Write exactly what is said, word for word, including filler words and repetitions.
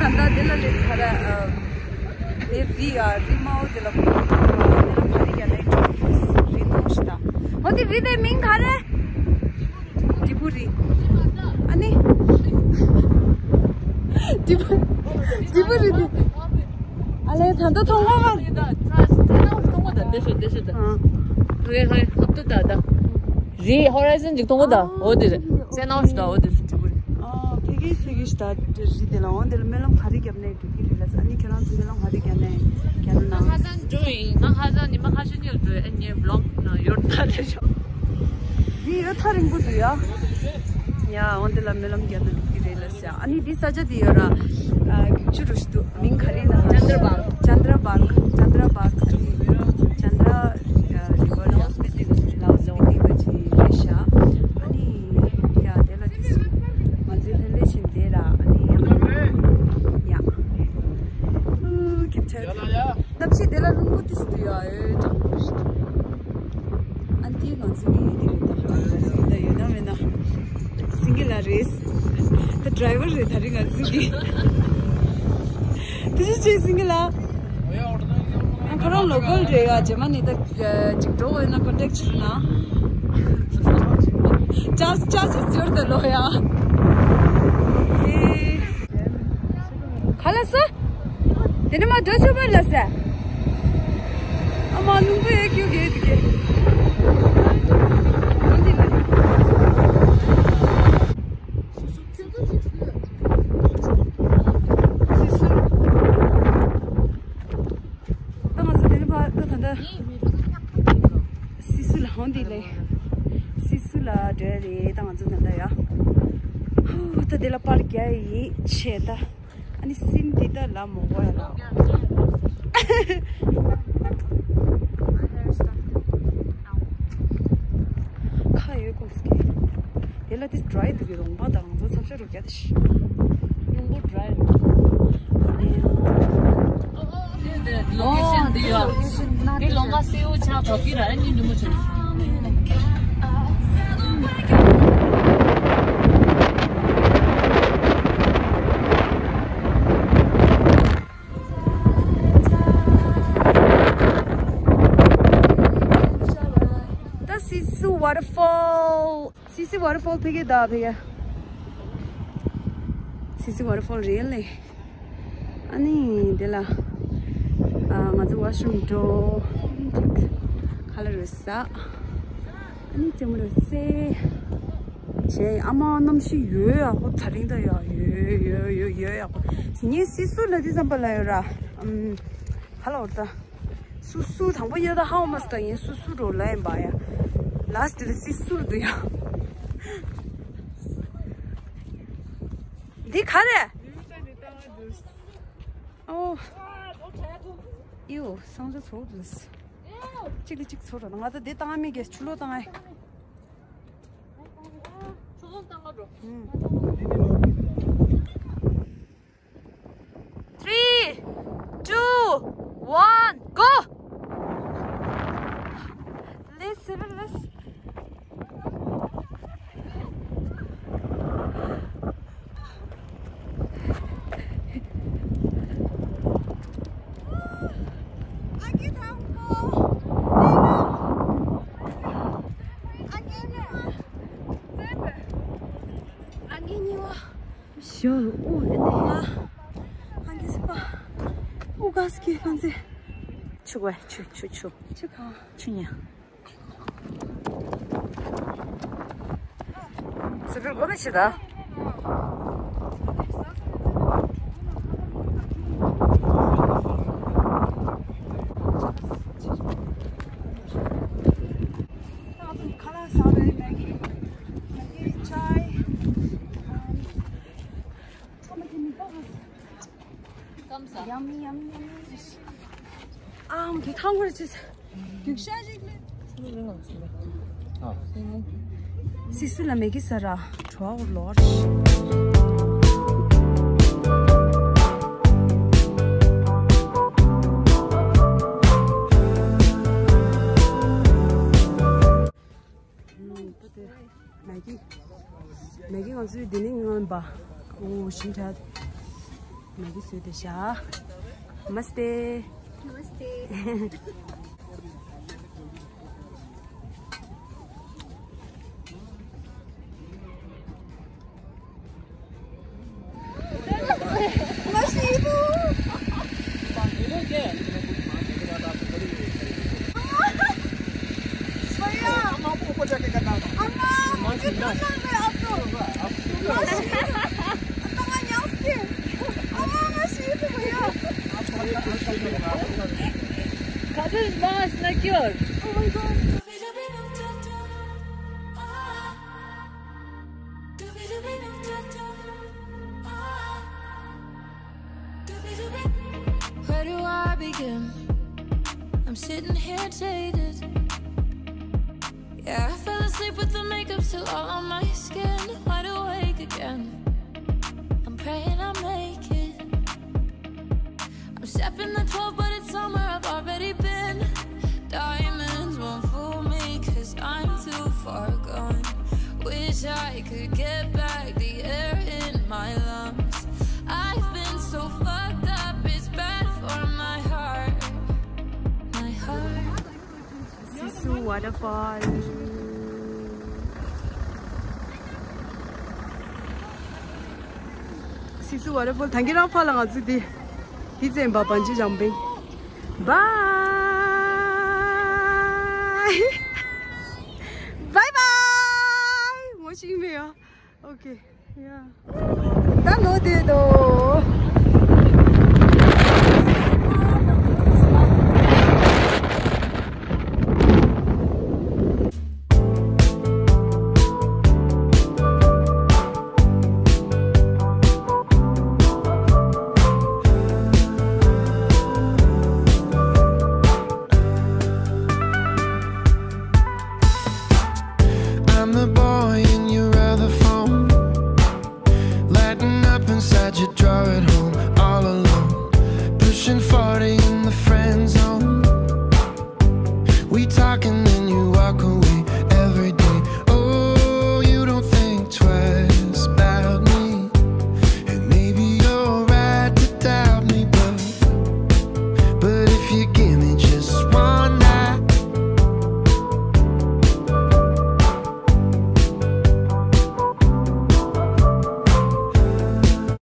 ད་ལྟ་དེ་ལ་ལས་ཁ་ར། དེ་རི་ཡ་རི་མའོ་དེ་ལ་ཁོ་དེ་ལ་ག་རེ་རྒྱ་ནས་ཅོག་རི་ནོ་ཤི་ད། འོ་དེ་རི་དེ་མིང་ག་རེ། ཏི་པུ་རི། ཨ་ནི། ཏི་པུ་ཏི་པུ་རི་དེ། ཨ་ལས་ད་ལྟ་མཐོང་གོ་མ། རི་ཧོ་རི་ཟོན་ཅིག་མཐོང་གོ་ད། འོ་དེ་རེད། སེ་ནའོ་ཤི་ད་འོ་དེ་རེད། ཏི་པུ་རི། ཨ་ཕ་གི་ཕ་གི་ཤི་ད་རི་དེ་ལ་འོ་དེ་ལ་སྨོན་ལམ་ག་རེ་བརྒྱབ་ནས་འགྲོ་གི་རེད་ལ། ཨ་ནི་ཁྱེད་རང་ཚོ་སྨོན་ལམ་ག་རེ་བརྒྱབ་ནས་རྒྱབ་ན། ང་ཧ་ཅང་འགྲོ་ཡིན། ང་ཧ་ཅང་ཉི་མ་ཁ་ཤས་གཉིས་ལ་འགྲོ་ཡིན། ཨ་ནི་བི་ལོག་ནང་ཡོད་ད་རེད་ཤོག་འདི་ཡོད་ཐག་རིང་པོ་འདུག་ཡ། ཡ་འོ་དེ་ལ་སྨོན་ལམ་རྒྱབ་ན་འགྲོ་གི་རེད་ལ་ཟེར། ཨ་ནི་འདི་ས་ཆ་དེ་ཡོད་ར། ཨ་གུག་ཆུ་རུ་ཞིག་འདུག་མིང་ག་རེ་ན། ཅན་དྲ་བག་ཅན་དྲ་བག་ཅན་དྲ་བག་ཨ་ནི་ཅན་དྲ་རི་བར་ལའོ་སྤི་ཏི་ལའོ་སྤི་ཏི་ག་ཅི་རེད་ཤག་ཨ་ནི་ཡ་དེ་ལ་དེ་སུ་ང་ཚོའི་ལྷན་ལས་ཆེན་དེ་ར། ཨ་ནི་ཡ་ཡ་ཨུ་ཀི་ཐེ་གནམ་གཤིས་དེ་ལ་རླུང་བུ་ཏིས་དུ་ཡ་ཨེ་དྲག་པོ་ཞིག་འདུག་ཨ་འདི་ང་ཚོ་གི་ཡི་གེ་རེད་ད། ང་ཚོ་གི་ད་ཡོད་ན་མེད་ན་སིང་གེ་ལ་རེད། ད་ཌ་རའི་ཝར་རེད་ད་རེད་ང་ཚོ་གི། དེ་ཅི་བྱེད་སིང་གེ་ལ། ཨ་ཁོ་རང་ལོ་ཀལ་རེད་ཡ། རྗེས་མ་ནི་ད་ཅིག་འགྲོ་འོས་ན་ཀོན་ཊེག་བྱེད་ན། ཅཱར་ཅཱར་ཇི་ཟེར་ད་ལོ་ཡ། ཨོ་ཁེ། ག་ལ་སོ། དེ་ནས་མ་འགྲོ་ཆོག་པ་ལ་ཟེར། ཨ་མ་རླུང་བུ་ཡོད་ཀྱུ་གེ་དུ་གེ། ད་ང་ཚོ་དེ་ནས་ཕར་ད་ད་ལྟ་སི་སུ་ལ་འོང་དེ་ལས། སི་སུ་ལ་འགྲོ་ཡ་རེད་ད་ང་ཚོ་ད་ལྟ་ཡ། ཧུ་ད་དེ་ལ་པར་རྒྱག་ཡི་ཆེ་ད། ཨ་ནི་སིན་འདི་ད་ལ་མོ་གོ་ཡ་ལ། ཁ་ཡོད་ཀུན་སྐྱེ། དེ་ལ་དེ་ཌ་རའི་འདུག་གི་རོང་པ་དང་ང་ཚོ་ཚབ་ཤ་རུ་རྒྱ་དེ་ཤི། རླུང་བུ་ཌ་རའི་རེད། ལོ་ཀེ་ཤན་འདི་ཡོད། འདི་ལོ་མ་སེའུ་ཆགས་གྲོགས་ཀྱི་ར་ཨ་ནི་འདི་མོ་བྱུང་། ད་སི་སུ་ཝ་ཊར་ཕོལ། སི་སི་ཝ་ཊར་ཕོལ་ཕ་གི་ད་ཕ་གི། སི་སི་ཝ་ཊར་ཕོལ་རེད་ལེ། ཨ་ནི་དེ་ལ་ཨ་ང་ཚོ་ཝ་ཤ་རུམ་འགྲོ། ཁ་ལག་རེ་ཟ། ཨ་ནི་རྩེད་མོ་རེ་རྩེ། བྱས་ཨ་མ་གནམ་གཤིས་ཡོད་ཡག་པོ་ད་རིང་ད་ཡག་ཡོད་ཡོད་ཡོད་ཡོད་ཡག་པོ། ངས་སི་སུ་ལ་དེ་ཙམ་པ་ལ་ཡོད་ར། ཨམ། ཧ་ལ་འོར་ད། སུ་སུ་དང་པོ་ཡོད་ད་ཧའོ་མ་སི་ཀ་ཡིན་སུ་སུ་རོ་ལ་ཡིན་པ་ཡ། ལ་སི་ཊི་ལ་སི་སུ་རུ་འདུག་ཡ། འདི་ག་རེ། ཨོ། ཨིའུ་སང་ཆ་ཚོགས་འདུག་གཅིག་ལ་གཅིག་ཚོར་རོ་ང་ཚོ་འདི་བཏང་མི་གས་ཆུ་ལོག་བཏང་ཨེ། ཆུ་ལོག་བཏང་ཨ་འགྲོ། ཧུམ། Three, two, one, go! Let's, let's. ཞོ་ཨུ་ཨེ་ནས། ཨ་གི་སི་པ། ཨུ་ག་སི་ཀི་ཁང་ཚེ། ཆུ་ག་ཆུ་ཆུ་ཆུ། ཆུ་ག་ཆུ་ཉ། སི་པིར་གོ་ནི་ཆི་ད། ཁ་ལག་ཟ་རེད། མེ་གི། མེ་གི་ཅའི། Yummy, yummy, yummy. ཨམ་གི་ཐང་བར་ཅིས། རྒྱུག་ཤ་ཞིག་ལས། སི་སུ་ལ་མེ་གི་ཟ་ར། གྲོ་བ་ལོར། ཨུམ། ད་དེ་མེ་གི། མེ་གི་ང་ཚོའི་འདི་ནས་མངོན་པ། ཨོ་ཞིམ་དྲགས། མ་གི་བཟོས་ཏེ་བཞག་མ་སྟེ། མ་སྟེ། भैया, अम्मा, मुझे डर लग रहा है अब तो। मासी, अम्मा, यहाँ से। अम्मा, मासी, भैया। Cousins, Mars, Nakyur. Oh my God. Where do I begin? I'm sitting here jaded. Yeah, I fell asleep with the makeup still all on my skin. Wide awake again. I'm praying I make it. I'm stepping the twelve, but it's somewhere I've already been. Diamonds won't fool me, cause I'm too far gone. Wish I could get back the air in my lungs. I've been so fucked up, it's bad for my heart. My heart. Sisu waterfall. Sisu waterfall. Thank you, Rafa. Lang azu di. Di zen ba banji jumping. Bye. Bye bye. Mo shi me yo. Okay. Yeah. ད་ལོ་དེ་དོ། I'm the boy in your other phone. Lighting up inside your drawer at home, all alone. Pushing forty in the friend zone. We talk and then you walk away.